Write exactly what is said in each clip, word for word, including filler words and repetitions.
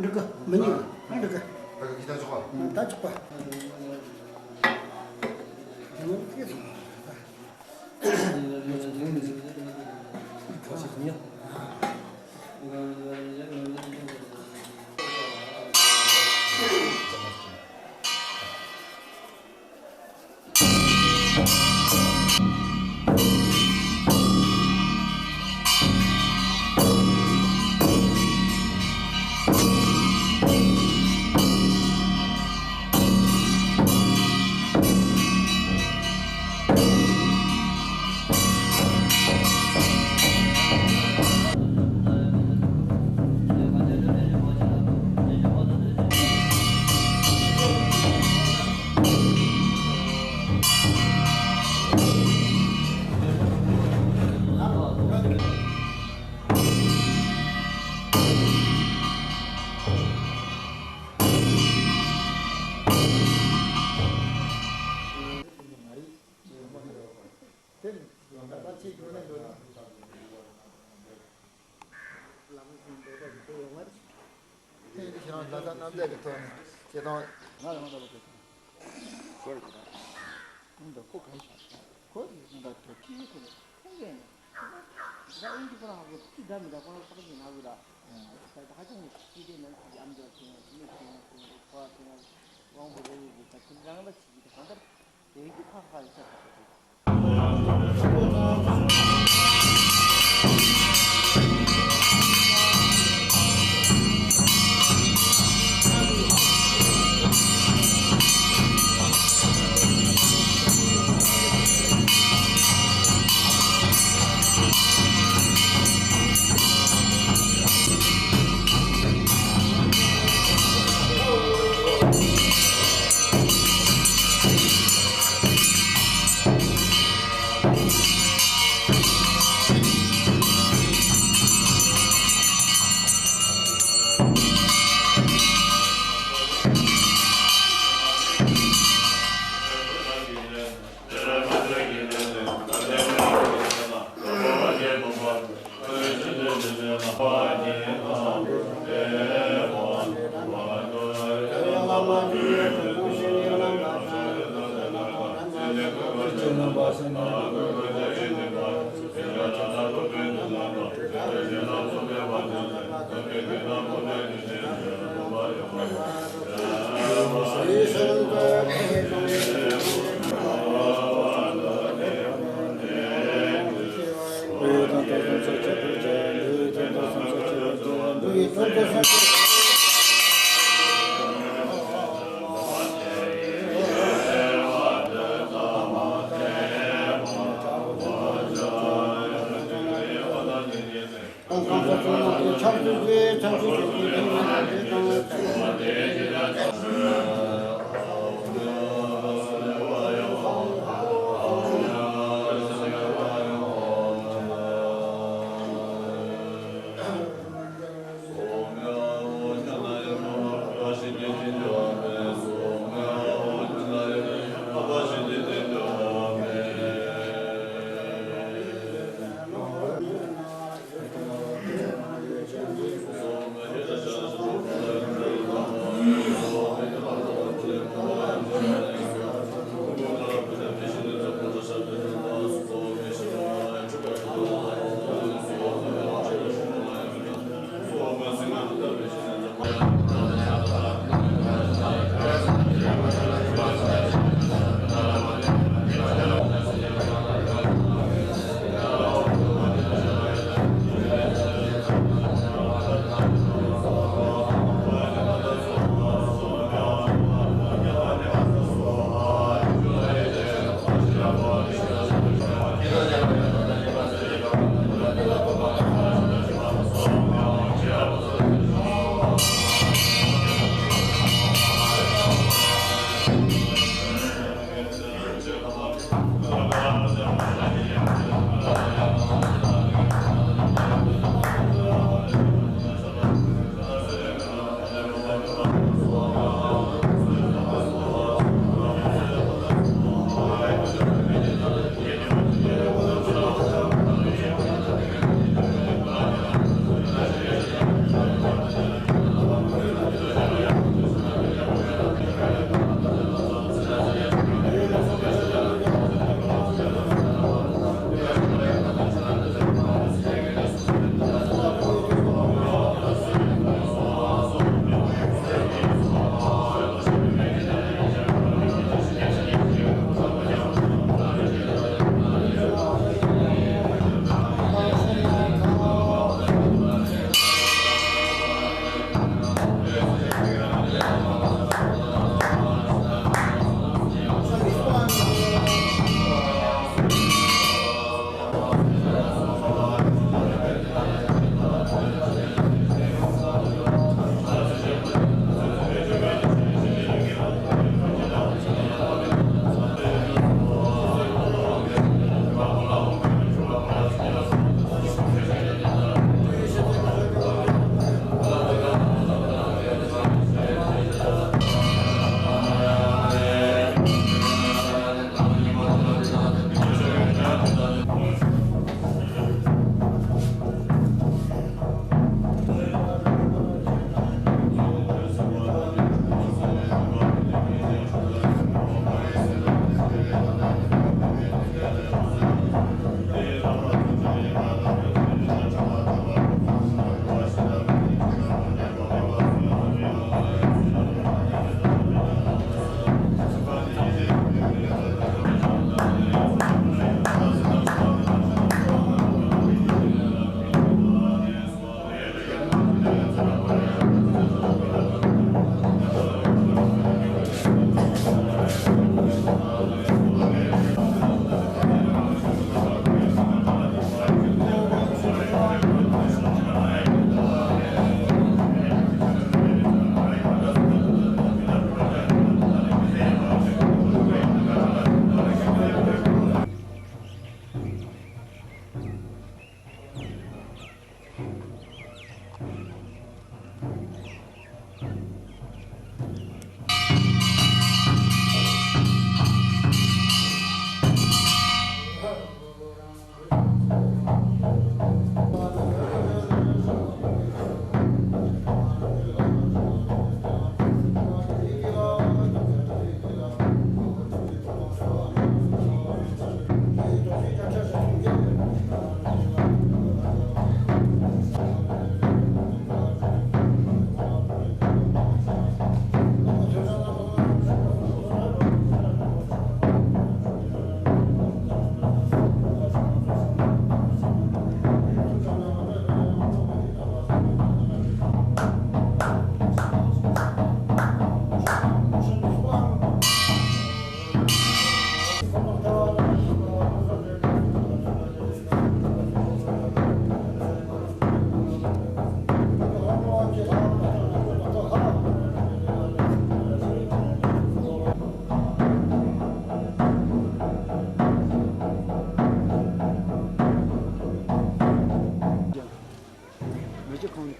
འགྲིག་གི། མི་འགྲིག་གི། ཨ། འགྲིག་གི། ད་གི་ད་ཆོག་པ། ད་ཆོག་པ། དེ་མོ་སྐད་སོང་། ལྷག་བསམ་རྣམ་དག་གི་ཐོག་ནས་སྐྱེ་སྟོང་ང་རང་ལ་བ་ཁོ་རེ་ཁོ་གང་ཁོ་རེ་ང་ད་དོ་ཁྱི་ཁོ་རེ་ཁོ་རེ་ན་ད་ཨིན་ཇི་ཁོ་རང་ཧ་གོ་ཅི་འདྲ་མི་འདྲ་ཁོ་རང་ཕག་ཅིག་ན་གོ་ད་ད་ཧ་ཅང་ནས་ཅི་དེ་ན་ཅི་ཡམ་འདྲ་ཅི་ན་ཅི་ནས་ཅི་ན་ཅི་ན་ཁོ་ར་ཅི་ན་དབང་པོ་རེ་རེ་རེ་ད་ཁྱི་རང་ད་ཅི་གི་ད་གང་ལྟར་དེ་གི་ཁ་ཁ་ཡི་ཆ་ཁ་ཁ་ཅིག་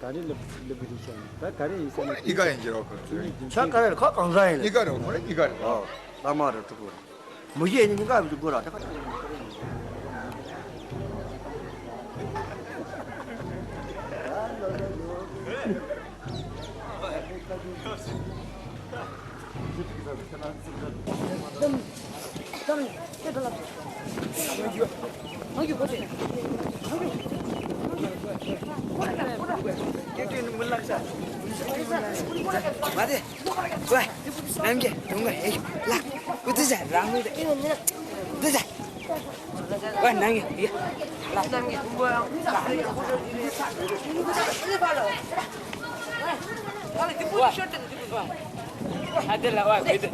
ག་རེ་ལབ་ལབ་གི་འདུག་ཟེར་ན། ད་ག་རེ་ཡིན་ཟེར་ན། ཁོ་ལ་གཉིས་ཀ་ཡིན་གྱི་རོགས་ཁོ་ཚོས། ཆ་ག་རེ་ཁ་གང་ཟག་ཡིན་ལ། གཉིས་ཀ་རེད། ཁོ་ལ་གཉིས་ཀ་རེད། ཨོ། ལྷག་མ་རེད། ཕྲུ་གུ་རེད། མི་གཞན་གཉིས་ཀ་ཡིན་གྱི་དགོས་ར། ད་ག་རེ་ཡིན། མ་དེ། ཝེ། ནམ་རྒྱུན་དུང་ག་ཧེ་ལ། ཀུ་ཙི་ཟ་རང་ལུགས་དེ། འདི་ཟ། ཝེ་ནམ་རྒྱུན་ཡ། ལ། ཨ་དེ་ལ་ཝེ་དེ།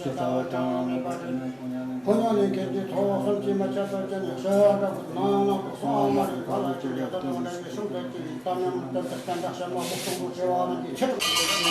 ལྟ་བ་དང་མངོན་པར་བརྟེན་ནས་ཕོ་ཉ་ལེན་མཁན་གྱི་ཕོ་ཉ་ལེན་མཁན་གྱི་ཚོགས་གསུམ་གྱིས་མི་ཁྱབ་པར་བརྩེ་ནས་ཤེས་རབ་ཀྱི་ནང་ན་གསང་བ་མ་རིག་ཁ་ལ་ཅི་ཡོད་དོ་དང་འདྲ་བའི་ཤུགས་དང་བཅས་པའི་གཏམ་ཉམས་དོན་དུ་བསྟན་པ་ཤར་མ་ཕུག་གཙང་པོ་བྱེ་བ་རྣམས་ཀྱི་ཆེད།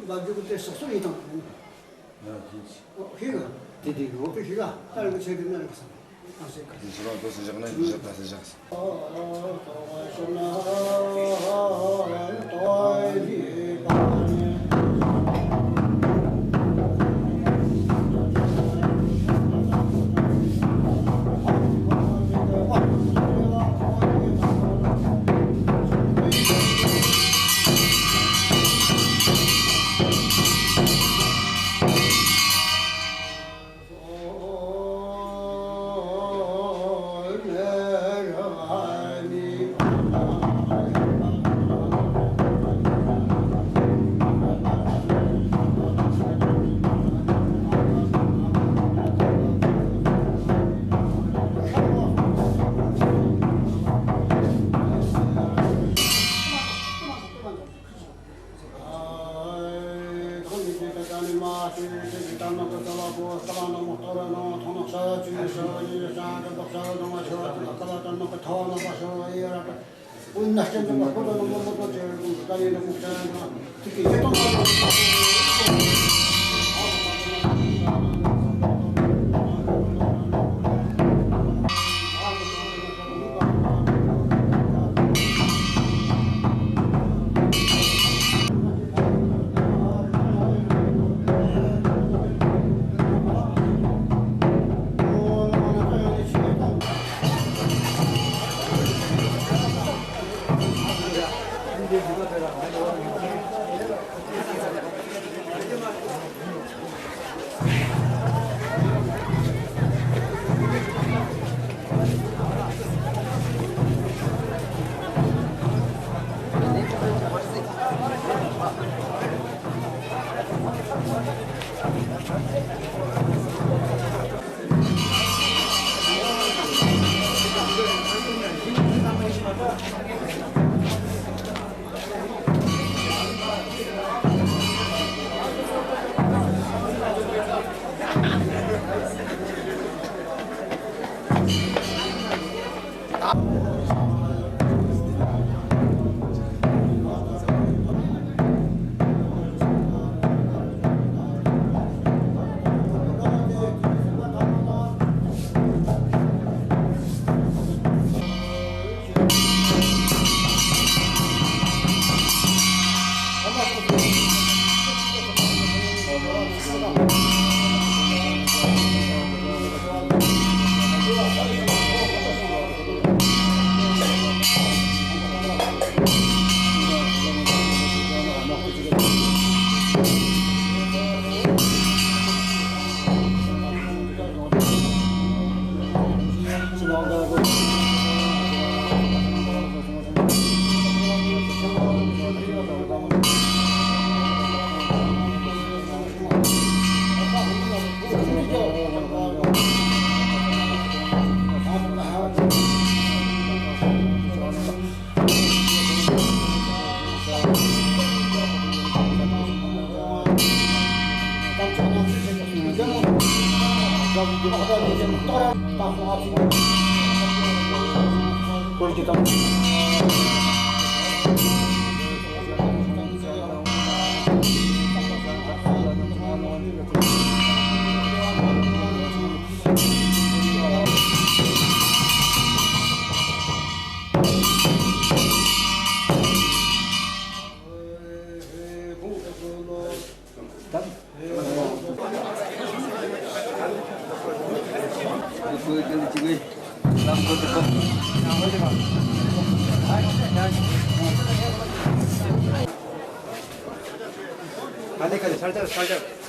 ལབ་རྒྱུ་དེ་སོ་སོ་ཡིན་དང་། ཨ། ཤེས། ཨོ། ཤེས་ག་དེ་དེ་གི་འོ་དེ་ཤེས་ག་ཨ་རེ་གི་ཚེ་གི་ན་རེ་གི་སམ། ཨ་ཤེས་ག་དེ་ཤེས་རང་དོ་སི་བཞག་ན་ཡིན་བཞག་ད་སི་བཞག་སི། ཨ་ནི་ཁ་ནས་ཚར་ཚར་ཚར་ཚར།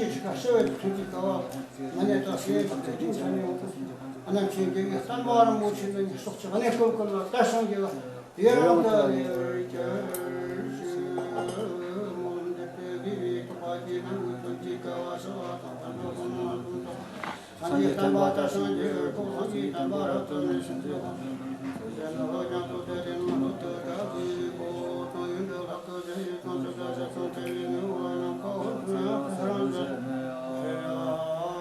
ཀྱི་ཆུ་ཁ་ཤ་བའི་ཐུགས་ཀྱི་དགའ་བ། མ་ནས་དང་སེམས་དང་དེ་དུས་ཚ་ནས་འོང་། ཨ་ནམ་ཆེན་དགེ་བའི་བསྟན་པ་རིན་པོ་ཆེ་འདི་ཉིད་སྲོག་གཅིག་གནས་སྐབས་ཀུན་ལ་དར་ཞིང་རྒྱས་པ། ཡུན་རིང་དུ་གནས་གྱུར་ཅིག། སྨོན་འདེབས་ཏེ་དགེ་བའི་ཐོག་པ་གྱི་ནང་གི་ཐུགས་ཀྱི་དགའ་བ་ཞི་བ་དང་བསྟན་པ་གོང་མ་ལ་སོགས། སངས་རྒྱས་བསྟན་པ་དར་ཞིང་རྒྱས་པའི་སྐོར། སངས་རྒྱས་བསྟན་པ་རབ་ཏུ་གནས་ཤིང་རྒྱས་པ། སངས་རྒྱས་ནོར་ལྷ་རྒྱ་མཚོ་དེ་དེ་ནང་ལུ་ཐུགས་དགའ་བའི་སྐོར། དོན་ཡོད་འདི་ལྷག་ཏུ་རྒྱ་ཡི་གང་ཞིག་དགའ་ཞིང་དོན་དེ་བའི་ནུས་པ་ནམ་མཁའ་དབུས་སུ་ཡང་ཕེབས་རང་ཞིང་།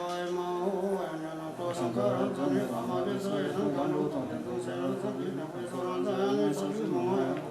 ཨེ་མ་ཧོ། ཡང་ན་ནམ་མཁའ་སང་ཁ་རང་ཚོ་ནས་ཕ་མ་དེ་ཚོ་ཡི་སང་ཁ་འགྲོ་དང་དེ་ཚོ་ཚེ་རང་ཚོ་གི་ནམ་མཁའི་ཚོ་རང་ཚོ་ཡང་ནས་ཚོ་ཚུལ་མང་བ་ཡང་